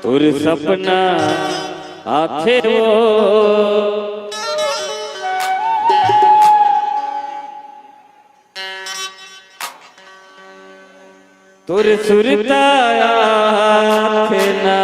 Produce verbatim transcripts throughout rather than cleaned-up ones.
तोर सपना आथे वो, तोर सुरता आथे ना।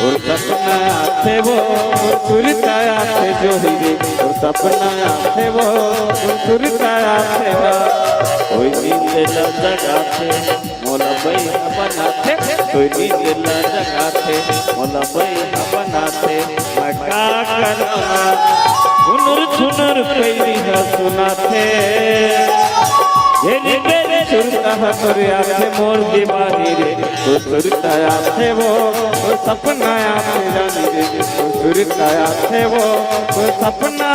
तोर सपना आथे वो, तोर सुरता आथे जोही रे। तोर सपना आथे वो, तोर सुरता आथे ना। कोई नींद ला जगाथे, मोला बइहा बनाथे। कोई नींद ला जगाथे, मोला बइहा बनाथे। मैं का करना, छुनुर छुनुर पैरी ह सुनाथे। घेरी बेरी सुरता ह तोर आथे मोर दीवानी रे। तोर सुरता आथे वो, तोर सपना आथे रानी रे। तोर सुरता आथे वो, तोर सपना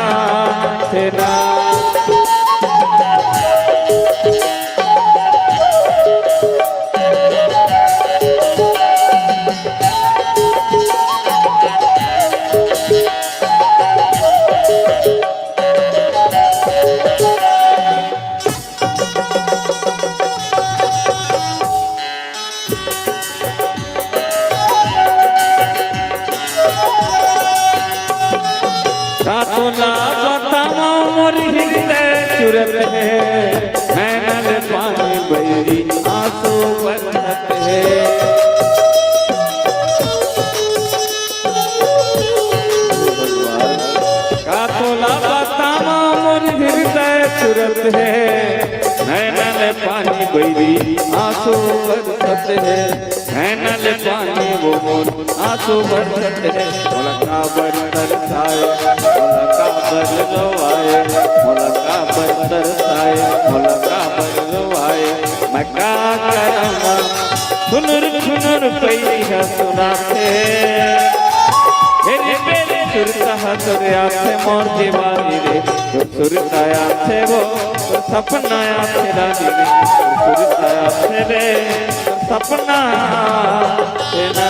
आथे ना। का तोला बतावंव मोर हृदय चुरत हे, नैना ले पानी बइरी आंसू बरसत हे। का तोला बतावंव मोर हृदय चुरत हे, नैना ले पानी बइरी आंसू बरसत हे। नैना ले पानी वो मोर आंसू बरसत हे। मोला काबर तरसाए, मोला काबर रोवाए, मोला काबर तरसाए, मोला काबर रोवाए। मैं का करंव, छुनुर छुनुर पैरी ह सुनाथे। घेरी बेरी सुरता ह तोर आथे मोर दीवानी रे। तोर सुरता आथे वो, तोर सपना आथे रानी रे। तोर सुरता आथे रे, तोर सपना आथे ना।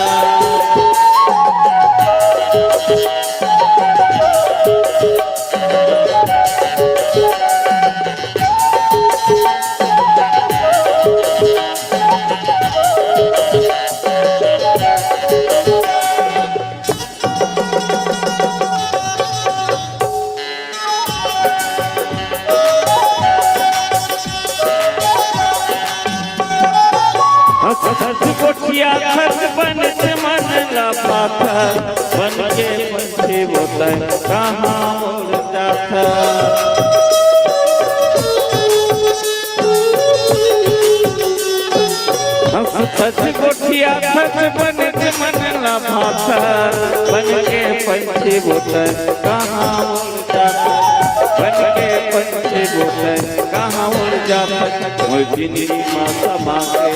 हंस हंस गोठियाथस बनेच मन ला भाथस, बन के पंछी वो तैं कहाँ उड़ जाथस। हंस हंस गोठियाथस बनेच मन ला भाथस, बन के पंछी वो तैं कहाँ उड़ जाथस, बन के पंछी वो तैं कहाँ उड़ जाथस। मोर जिनगी मा समा के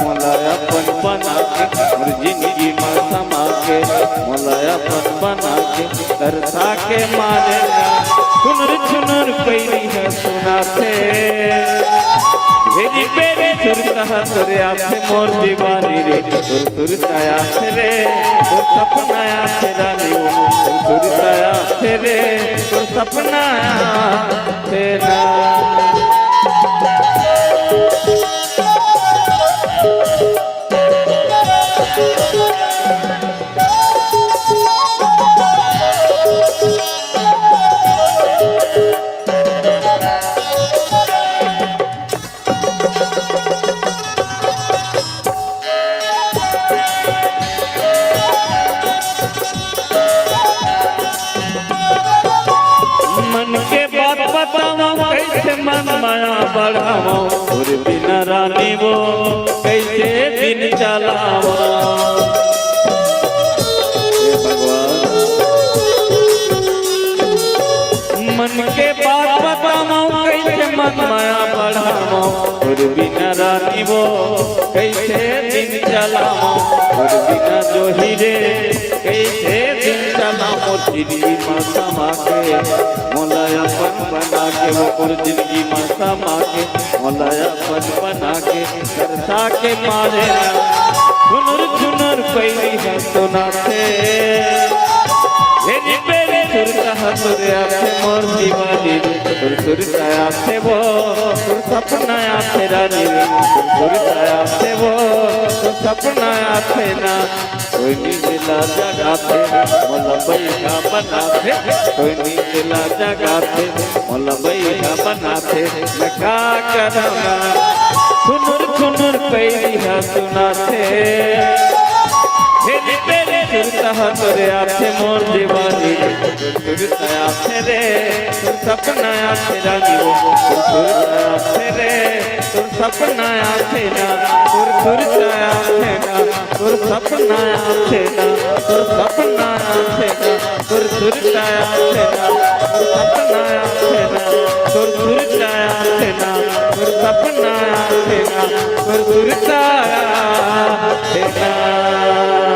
मोला अपन बना के, मोर जिनगी मा समा के मोला अपन बना के, तरसा के मारे ना, छुनुर छुनुर पैरी ह सुनाथे। घेरी बेरी सुरता ह तोर आथे मोर दीवानी रे। तोर सुरता आथे रे, तोर सपना आथे रानी वो। तोर सुरता आथे रे, तोर सपना आथे ना। मन के बात बतावंव, कइसे मन माया बढ़ावंव, तोर बिना रानी वो कइसे दिन चलावंव। बिना रानी वो कइसे दिन चलावों, तोर बिना जोही रे कइसे दिन चलावों। जिनगी मा समा के मोला अपन बना के, वो मोर जिनगी मा समा के मोला अपन बना के, तरसा के मारे ना। झुनुर झुनुर पैरी ह सुनाथे, हेरी बेरी सुरता ह तोर आथे मोर दीवानी। तोर सुरता आथे वो, तोर सपना आथे रानी रे। तोर सुरता आथे वो, तोर सपना आथे ना। कोई नींद ला जगाथे, मोला बइहा बनाथे। कोई नींद ला जगाथे, मोला बइहा बनाथे। मैं का करँव ना, झुनुर झुनुर पैरी ह सुनाथे। हेरी बेरी सुरता ह तोर आथे मोर दीवानी। तोर सुरता आथे रे, तोर सपना आथे रानी वो। तोर सुरता आथे रे, तोर सपना आथे ना। तोर सुरता आथे ना, तोर सपना आथे ना। तोर सपना आथे ना, तोर सुरता आथे ना। तोर सपना आथे ना, तोर सुरता आथे ना। तोर सपना आथे ना, तोर सुरता आथे ना।